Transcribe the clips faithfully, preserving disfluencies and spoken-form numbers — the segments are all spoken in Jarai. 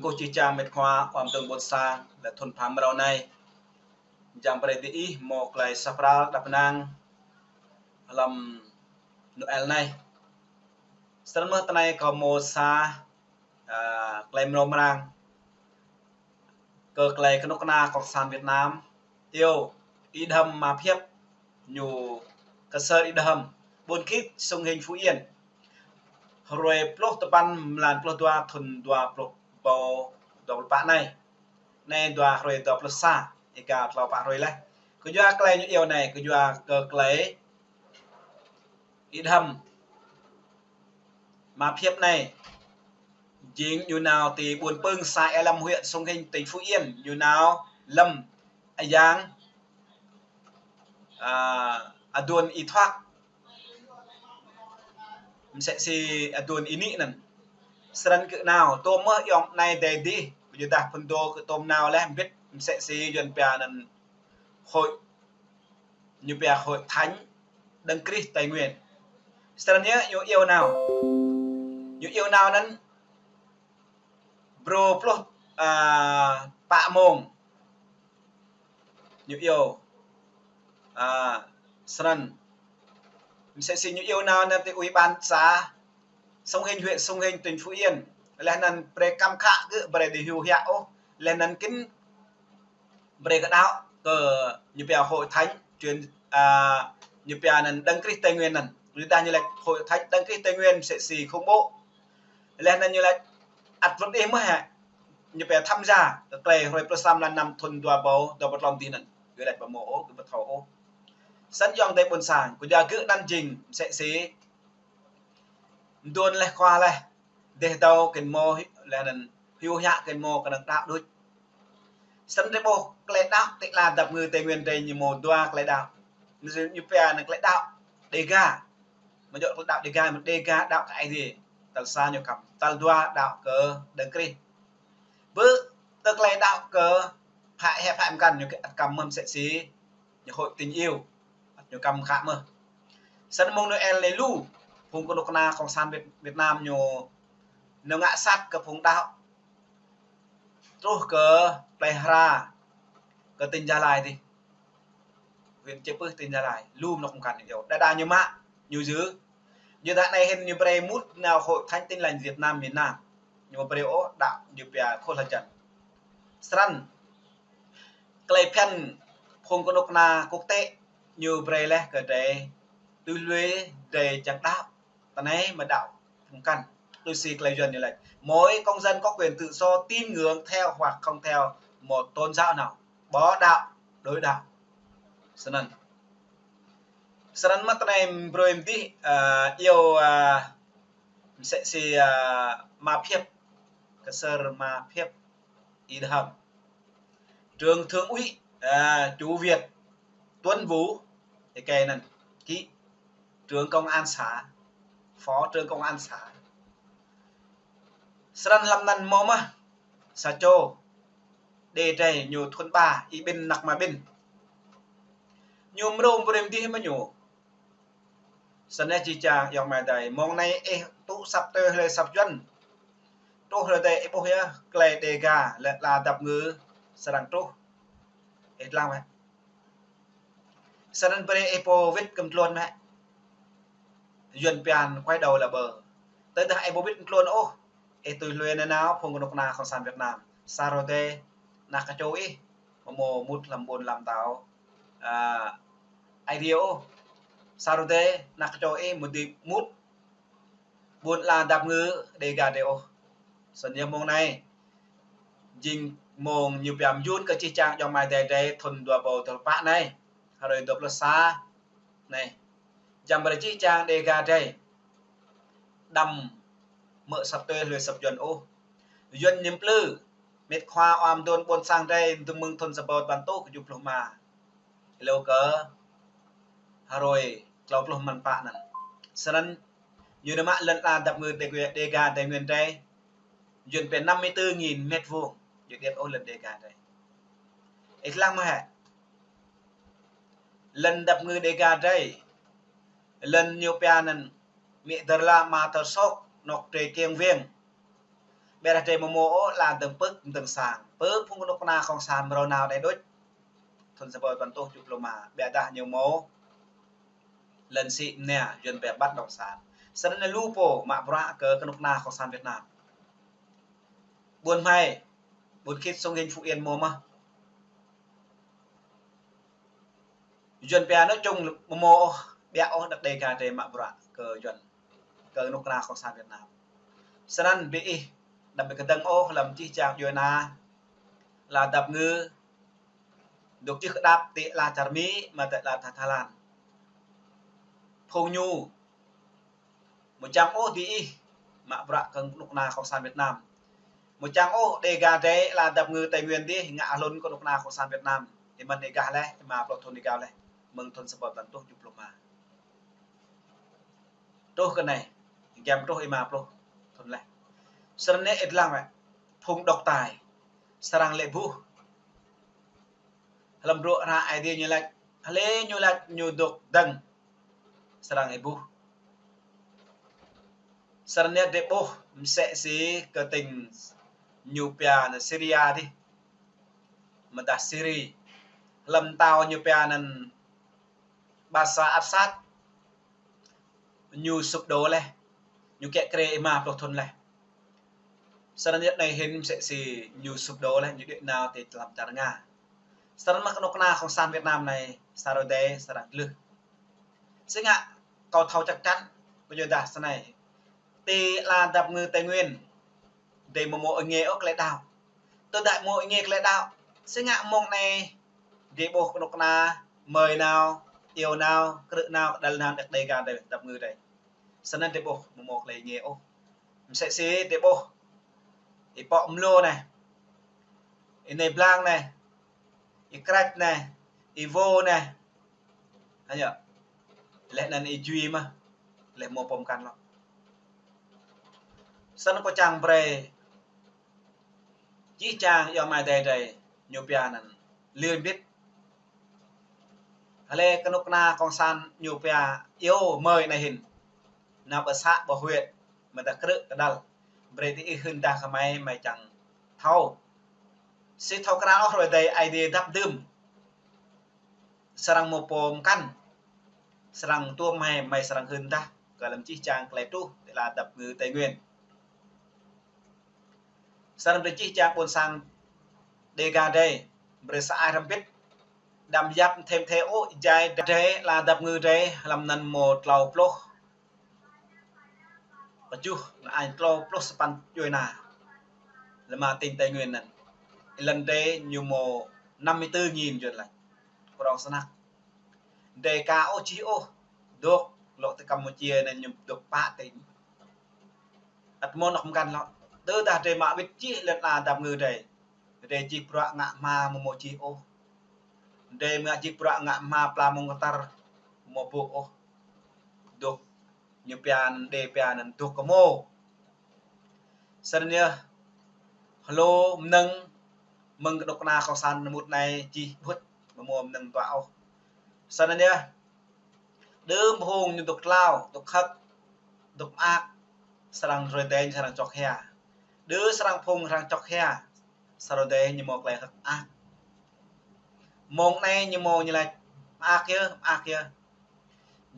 Ơ, čih čang met khua, ơ, mơtơ̆ng ƀôn sang, lĕ thŭn pha mrâo anai. Jang brơi diih hmâo tơlơi suaih pral đăp năng hlăm Noel anai. Sơrơmơ̆ tơ anai kâo hmâo sa, ơ, tơlơi mrâo mrang kơ tơlơi kơnuk kơna Cộng sản Việt Nam iâu Y Đhâm Ma Phiêp, ñu Ksơr Y Đhâm, ƀuôn Khit, Sông Hinh, Phú Yên. Hrơi pluh tơpăn mlan pluh dua thŭn dua pluh ƀâo dua pluh pă anai. Anai dua hrơi dua pluh sa, ih ka tlâo pă hrơi laih. Kơyua tơlơi ñu iâu anai, kơyua kơ tơlơi Y Đhâm Ma Phiêp anai, jing ñu nao ti ƀuôn Pưng, xã Ea Lâm, huyện Sông Hinh, tỉnh Phú Yên, ñu nao lăm ayang, ơ, aduôn Y Thuak, msĕ si aduôn Y Nik anŭn. Srăng kơ nao, tơm mơ̆ ayŏng anai dêh dih, ƀu djơ̆ dah phŭn dô kơ tơm nao laih, mbĭt msĕ si Yuan pia anŭn Hội, ñu pia Hội Thánh Đấng Christ Tây Nguyên. Srăng ñu iâu nao. Ñu iâu nao anŭn brô pluh, ơ, pă mông. Ñu iâu, ơ, srăng. Msĕ si ñu iâu nao anŭn ti ủy ban xã Sông Hinh, huyện Sông Hinh, tỉnh Phú Yên. Laih anŭn brơi kăm khă gơ̆ brơi dih hyu hiă ôh. Laih anŭn kĭn brơi kơ đaŏ kơ ñu pia Hội Thánh truyền, ơ, ñu pia anŭn Đấng Christ Tây Nguyên anŭn. Ñu dah ñu laĭ Hội Thánh Đấng Christ Tây Nguyên msĕ si khủng bố. Laih anŭn ñu laĭ ăt wơ̆t ih mơ̆ hă. Ñu pia tham gia kơ tơlơi hrơi pluh sa mlan năm thŭn dua ƀâo dua pluh tlâo dih anŭn. Gơ̆ laĭ ƀu hmâo ôh, gơ̆ ƀu thâo ôh. Srăng ayŏng adơi ƀôn sang, kơyua gơ̆ anŭn jing msĕ si mơduôn laih khua laih. Dêh dâo kĭn hmâo hi-, laih anŭn hyu hiă kĭn hmâo kơnơ̆ng đaŏ đôč. Srăng drơi ƀuh tơlơi đaŏ ti ala dap kơngư Tây Nguyên drơi ñu hmâo dua tơlơi đaŏ. Ñu pia anŭn tơlơi đaŏ Đêga. Mơ̆ djơ̆ tơlơi đaŏ Đêga, mơ̆ Đêga đaŏ kơ Aê Diê. Tal sa ñu kăm, tal dua đaŏ kơ Đấng Christ. Bơ tơlơi đaŏ kơ phă hĕ phă mơkăn ñu kơ ăt kăm mơ̆n msĕ si ñu Hội Tình Yêu, ăt ñu kăm khă mơ̆n. Srăng mông Noel anai lu, phung kơnuk kơna Cộng sản Việt, Việt Nam ñu, ñu ngă sat kơ phung đaŏ truh kơ plei Hra, kơ tỉnh Gia Lai dih. Huyện Chư Pưh, tỉnh Gia Lai. Lu mơnŏk mơkăn ñu iâu. Đa đa ñu mă, ñu djơ̆. Ñu dah anai hĭn ñu brơi mŭt nao Hội Thánh Tin Lành Việt Nam miền Nam. Ñu brơi ôh đaŏ ñu pia khul hơjăn. Srăng tơlơi phiăn phung kơnuk kơna quốc tế ñu brơi laih kơ drơi, tui lui drơi čang đaŏ. Tơ anai mơ̆ đaŏ mơkăn. Tui si tơlơi Yuan ñu laĭ, mỗi công dân có quyền tự do tín ngưỡng theo hoặc không theo một tôn giáo nào, bỏ đạo, đổi đạo. Srăng. Srăng mơ̆ tơ anai brơi mơ̆ dih, ơ, iâu, ơ, msĕ si, ơ, Ma Phiêp, Ksơr Ma Phiêp Y Đhâm. Trưởng thôn ủy, à, chủ việc tuần vũ, ê kê anŭn, ký trưởng công an xã, phó trưởng công an xã. Srăng lăm anŭn hmâo mơ̆n, sa čô, đe drơi ñu thun ba, Y Bin, năk ma Bin. Ñu mrô brơi mơ̆ dih mơ̆ ñu. Srăng čih čang ayŏng amai adơi. Mông anai ih tŭ săp tơi hlơi săp Yuan. Truh hlơi adơi ih ƀuh yơh, tơlơi Đêga, lĕ ala dap kơngư, srăng truh. Ih lăng mơ̆. Srăng brơi ih pô wĭt kơ tluôn mơ̆. Yuan pian quay đầu là bờ. Tơdah ih ƀu wĭt kơ tluôn ôh. Ih tui lui nanao, phung kơnuk kơna Cộng sản Việt Nam. Sa hrơi adơi, năk kơčô ih. Mơ̆ mŭt lăm ƀôn lăm tao. À, Aê Diê ôh. Sa hrơi adơi, năk kơčô ih mơ̆ dih mŭt ƀôn ala dap kơngư Đêga drơi ôh. Srăng yơh mông anai. Jing mông ñu pia mơyun kơ čih čang ayŏng amai adơi drơi thun dua ƀâo dua pluh pă anai. Hrơi dua pluh sa anai. Jang brơi čih čang Đêga drơi. Đăm mơ̆ săp tơi hlơi săp Yuan ôh. Yuan ñu plư. Met khua ơ mơdôn ƀôn sang drơi, dŭm mơ̆ng thun sa ƀâo tơpăn rơtuh kơjuh pluh ma. Hlâo kơ hrơi klâo pluh mlan pă anŭn. Srăng ñu nao mă lŏn ala dap kơngư Đê-, Đêga Tây Nguyên drơi. Yuan pia năm mươi tư nghìn mét vuông. Ñu điêt ôh lŏn Đêga drơi. Ih lăng mơ̆ hă. Lŏn dap kơngư Đêga drơi. Lŏn ñu pia anŭn mĭ dơr la ma tơr sôk, nok drơi kiêng wiêng. Ƀiădah drơi mơmô ôh, la dơ̆ng pơ̆k, dơ̆ng sang. Pơ phung kơnuk kơna Kông San mrâo nao anai đôč. Thun sa rơbâo tơpăn rơtuh tơjuh pluh rơma. Ƀiădah ñu mơ̆ lŏn sĭ mơnia, Yuan pia bất động sản. Snăn lu pô mă bruă kơ kơnuk kơna Kông San Việt Nam. Ƀuôn Hmei, ƀuôn Khit, Sông Hinh, Phú Yên mơ̆ mơh. Yuan pia nói chung mơmô ôh, ƀiă ôh đah Đêga drơi mă bruă kơ Yuan, kơ kơnuk kơna Kông San Việt Nam. Snăn bi ih đăm bi kơdơ̆ng ôh hlăm jih jang djuai ana, ala dăp ngư, dôk čih kơdăp ti ala čar Mi, mă ti ala čar Thái Lan. Phung ñu mơ̆ čang ôh di ih mă bruă kơ kơnuk kơna Kông San Việt Nam. Mơ̆ čang ôh Đêga drơi ala dăp ngư Tây Nguyên dih ngă hlŭn kơnuk kơna Kông San Việt Nam. Ih mơ̆n ih gah laih, ih mă pluh thun ih gah laih. Mơ̆ng thun sa rơbâo tơpăn rơtuh tơjuh pluh rơma truh kơ anai, giăm truh ih mă pluh thun laih. Snăn ih lăng wĕ, phung độc tài srăng lĕ ƀuh. Hlăm bruă hră Aê Diê ñu lač, hlơi ñu lač ñu dôk dơ̆ng, srăng ih ƀuh. Snăn drơi ƀuh msĕ si kơ tỉnh ñu pia anăn Syria dih, mơ̆ dah Syria. Hlăm tao ñu pia anăn Bashar Assad, ñu sụp đổ laih, ñu kiă kriê ih mă pluh thun laih. Snăn anai hĭn msĕ si ñu sụp đổ laih, ñu đuaĭ nao ti hlăm čar Nga. Snăn mơ̆ kơnuk kơna Kông San Việt Nam anai sa rơdêh srăng glưh. Si ngă kâo thâo chắc chắn, kơ yua dah snei. Ti ala dăp ngư Tây Nguyên, drơi mơmô êngiê ôh klei đăo. Tơdah mơmô êngiê klei đăo, si ngă mơ̆ng anai drơi ƀuh kơnuk kơna mơi nao, iâu nao, krư̆ nao, kơđăl nao, đah Đêga drơi, dăp ngư drơi. Snăn drơi ƀuh mơmô klei êngiê ôh. Msĕ si drơi ƀuh ih pŏk mlô anai, ih nai blang anai, ih krač anai, ih vô anai. Hă yơh. Leh anăn ih jui mơh, leh mơ̆ pơm kăn lŏ. Snăn kâo čang brơi jih jang ayŏng amai adơi drơi ñu pia anăn lir mbĭt. Hlơi kơnuk kơna Kông San ñu pia iâu mơi anai hĭn, nao ƀơi xã ƀơi huyện, mơ̆ dah krư̆ kơđăl. Brơi ti ih hưn dah kơ mơi, mơi čang thâo. Si thâo krăn ôh rơdêh Aê Diê dăp dưm srăng mơ̆ pơm kăn, srăng tuôm mơi, mơi srăng hưn dah kơ hlăm jih jang klei truh ti ala dăp ngư Tây Nguyên. Snăn brơi jih jang ƀuôn sang Đêga drơi, brơi sa ai hrăm bĭt, đăm yap thim thê ôh, jai drơi, ala dăp ngư drơi, hlăm anăn mơ̆ tlâo pluh kjuh, anăn tlâo pluh sapăn djuai ana. Lĕ mă tỉnh Tây Nguyên anăn, ih lăng drơi ñu mơ̆ năm mươi tư nghìn Yuan lač. Prŏng snăk. Drơi ka ôh čih ôh, dôk lŏ ti Campuchia anăn ñu dôk pă tỉnh. Ăt mơ̆ nŏk mkăn lŏ. Tơdah drơi mă wĭt čih lĕ ala dăp ngư drơi, drơi čih bruă ngă hma mơ̆ mơ̆ čih ôh. Drơi mă čih bruă ngă hma pla mơ̆ng kơtar mơ̆ ƀuh ôh. Dôk ñu pia anăn, drơi pia anăn dôk kơ mơ̆. Snăn yơh, hlô mnơ̆ng mơ̆ng kơnuk kơna Kông San mŭt anai čih ƀuh mơ̆ mơ̆ mnơ̆ng dua ôh. Snăn yơh, đưm phung ñu dôk tlao, dôk hơ̆k, dôk mơak, srăng rơdêh srăng čŏk hia. Đưm srăng phung srăng čŏk hia, sa rơdêh ñu mơ̆ klei hơ̆k mơak. Mơ̆ng anai ñu mơ̆ ñu lač mơak yơh, mơak yơh.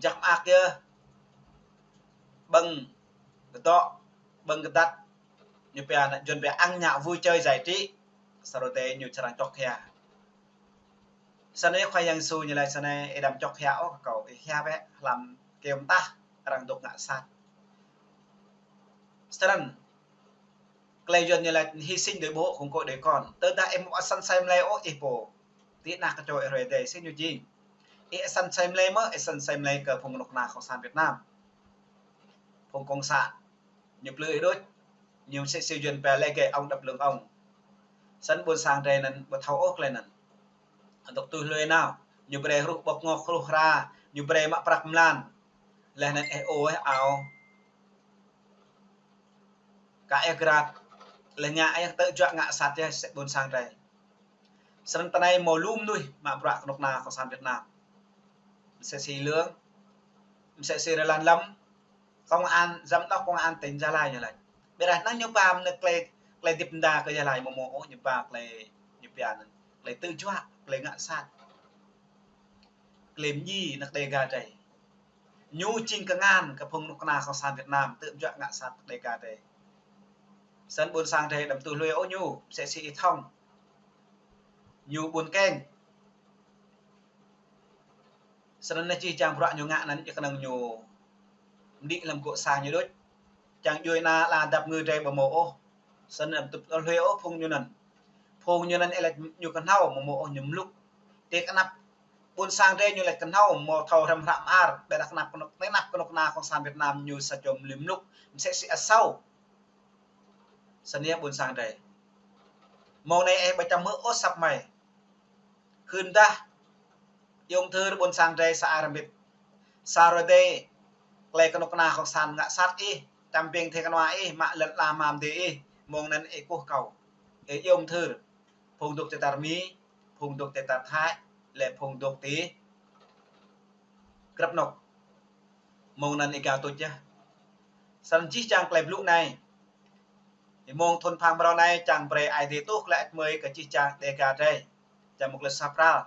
Jăk mơak yơh. Ƀơ̆ng kơdŏ, ƀơ̆ng kơdăt, ñu pia anăn Yuan pia ăn nhậu vui chơi giải trí. Sa rơdêh ñu srăng čŏk hia. Snăn Khua Yang Yêsu ñu lač snei, ih đăm čŏk hia ôh kơ kâo, ih hia bĕ hlăm kơyâo mơtah arăng dôk ngă sat. Snăn klei Yuan ñu lač hy sinh để bảo vệ khuôn khổ đời con. Tơdah ih mơ̆ ăt săn asei mlei ôh ih pô, ti anăp kơčô ih rơdêh si ñu jing. Ih săn asei mlei mơ̆, ih săn asei mlei kơ phung kơnuk kơna Kông San Việt Nam, phung Kông San. Ñu plư ih đôč, ñu msĕ si Yuan pia lĕ gĕ ông đập lưng ông. Snăn ƀuôn sang drơi anăn ƀu thâo ôh klei anăn. Dôk tui hlue nao, ñu brơi hruh ƀŏk ngŏk hruh hra, ñu brơi mă prăk mlan. Leh anăn ih ô ih ao, ka ih grat, leh ngă ih tơ juă ngă sat yơh ƀuôn sang drơi. Snăn tơnai mơ̆ lu mnuih mă bruă kơnuk kơna Kông San Việt Nam. Msĕ si Lương, msĕ si Rơlan Lâm, công an, giám đốc công an tỉnh Gia Lai ñu lač. Ƀiădah năng ñu pam nao klei Tơlơi hơdip mơda kơ Gia Lai mơ̆ mơ̆ ôh, ñu ba tơlơi, ñu ba anŭn. Tơlơi tơjuă, tơlơi ngă sat. Tơlơi mơñi ană Dêga drei. Ñu jing kơngan kơ phung kơnuk kơna Cộng sản Việt Nam, tơjuă ngă sat Dêga drei. Snăn ƀuôn sang drei đăm tŭ hlue ôh ñu, msĕ si Y Thông. Ñu ƀun keng. Snăn anai jih jang bruă ñu ngă anăn, yua kơnơ̆ng ñu mđĭ hlăm gŏ sang ñu đôč. Čang djuai ană ala dăp ngư drei ƀu mâo ôh. Snăn đăm tŭ hlue ôh phung ñu anăn. Phung ñu anăn ih laĭ ñu kơhnâo mơ̆ mâo ôh, ñu mlŭk. Tơ kơnăp ƀuôn sang drei ñu laĭ kơhnâo mâo thâo hrăm hră mơar, ƀiădah kơnăp kơnuk, tơ kơnăp kơnuk kơna Cộng sản Việt Nam ñu sa čô mlŭk, msĕ si asâo. Snăn yơh ƀuôn sang drei. Mông anai ih ƀu čăm hmư̆ ôh asăp mơi. Hưn dah, iâu mthưr ƀuôn sang drei sa ai hrăm bĭt. Sa rơdê, tơlơi kơnuk kơna Cộng sản ngă sat ih, čăm ƀing thê kơnua ih, mă lŏn ala mơ̆ng dih ih, mông anăn ih kơkuh kâo. Ih iâu mthưr, phung dôk ti tar Mi, phung dôk ti tar Thái, lĕ phung dôk ti grăp anŏ. Mông anăn ih gao tuč yơh. Snăn jih jang tơlơi blŭ anai. Ih mông thŭn phang mrâo anai čang brei Aê Diê tuh tơlơi ăt mơi kơ jih jang Dêga drei. Čang mơ̆ng tơlơi sa pral.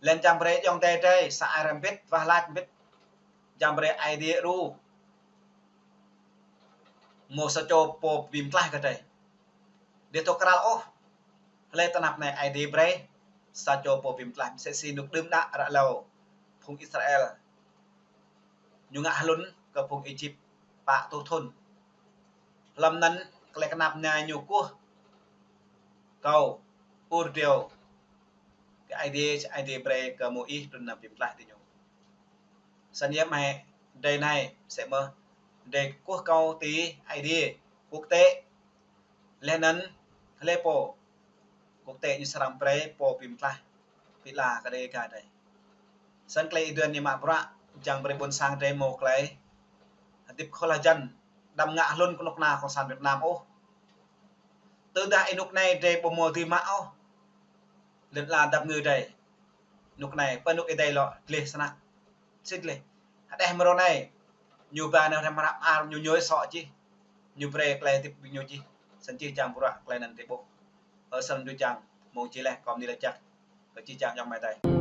Lĕ čang brei ayŏng adơi drei, sa ai hrăm bĭt, wah lač bĭt. Čang brei Aê Diê ru. Mâo sa čô pô bi mtlaih kơ drei. Dêh tŏ kral ôh. Hlơi tơnap anai Aê Diê brei sa čô pô bi mtlaih, msĕ si anŭk đưm đă ră lâo phung Israel ñu ngă hlŭn kơ phung Êjip pă rơtuh thŭn. Hlăm anăn tơlơi kơnap anai ñu kơkuh kâo ur driâo kơ Aê Diê, Aê Diê brei kơ Môis trŭn nao bi mtlaih diñu. Snăn yơh mơ̆ drei anai msĕ mơ̆ drei kơkuh kâo ti Aê Diê quốc tế. Leh anăn hlơi pô quốc tế ñu srăng brei pô bi mtlaih, bi ala kơ Dêga drei. Snăn tơlơi ih dŏ anai mă bruă, čang brei ƀuôn sang drei mâo tơlơi hơdip khŏl hơjăn, đăm ngă hlŭn kơnuk kơna Cộng sản Việt Nam ôh. Tơdah anŭk anai drei ƀu mâo dưi mă ôh, lŏn ala dăp ngư drei. Anŭk anai, pơ anŭk ih dŏ lŏ, gleh snăk. Sĭt leh. Hơdeh mrâo anai, ñu ba nao hrăm hră mơar, ñu ñuê sŏ jih. Ñu brei tơlơi hơdip ñu jih. Snăn jih jang bruă tơlơi anăn drei ƀuh. Ơ snăn djru čang, mông jih leh, kâo mơni lač jăk kơ jih jang ayŏng amai adơi.